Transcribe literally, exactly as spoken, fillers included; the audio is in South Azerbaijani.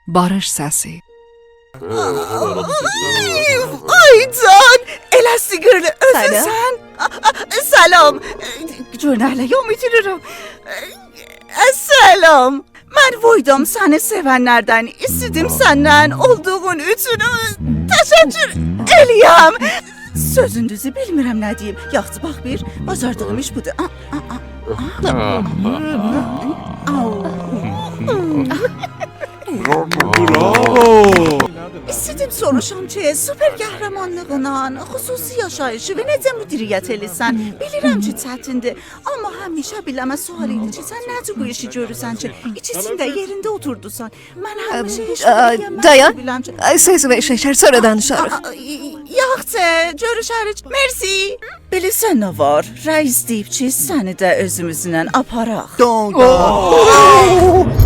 باریش سسی. آی جان، ائله سیقیردی، اؤزون سلام. سن؟ آ، آ، سلام. گؤر نه هله‌یه اومید ائدیرم. آ، سلام. من وویدام سنی سئونلردن، ایسته‌دیم سندن اولدوغون اوچون تشکر ائله‌یم. سؤزون دوزو بیلمیرم نه دئییم. یاخشی، باخ بیر، باجاردیغیم ایش بودور. آ، آ، آ. آو. براوو. ایسته‌دیم سوروشام کی، سوپر قهرمانلیغینان خصوصی یاشاییشی و نئجه مدیریت ائلیسن؟ بیلیرم کی، چتیندیر، آمما همیشه بیله‌مه سؤال ایدی کی، سن نئجه بو ایشی گؤرورسن کی، ایکیسینی ده یئرینده اوتوردوسان؟ من همیشه هئچ ا، بیر یئره دایان. بیلم کی، ا، سؤزووه ایشله‌شر، سونرا دانیشاریق. آ، آ، یاخشی، گؤروشریک. مرسی. بیلیرسن نه وار؟ رئیس دئییب کی، سنی ده اؤزوموزله آپاراق. دون، دون.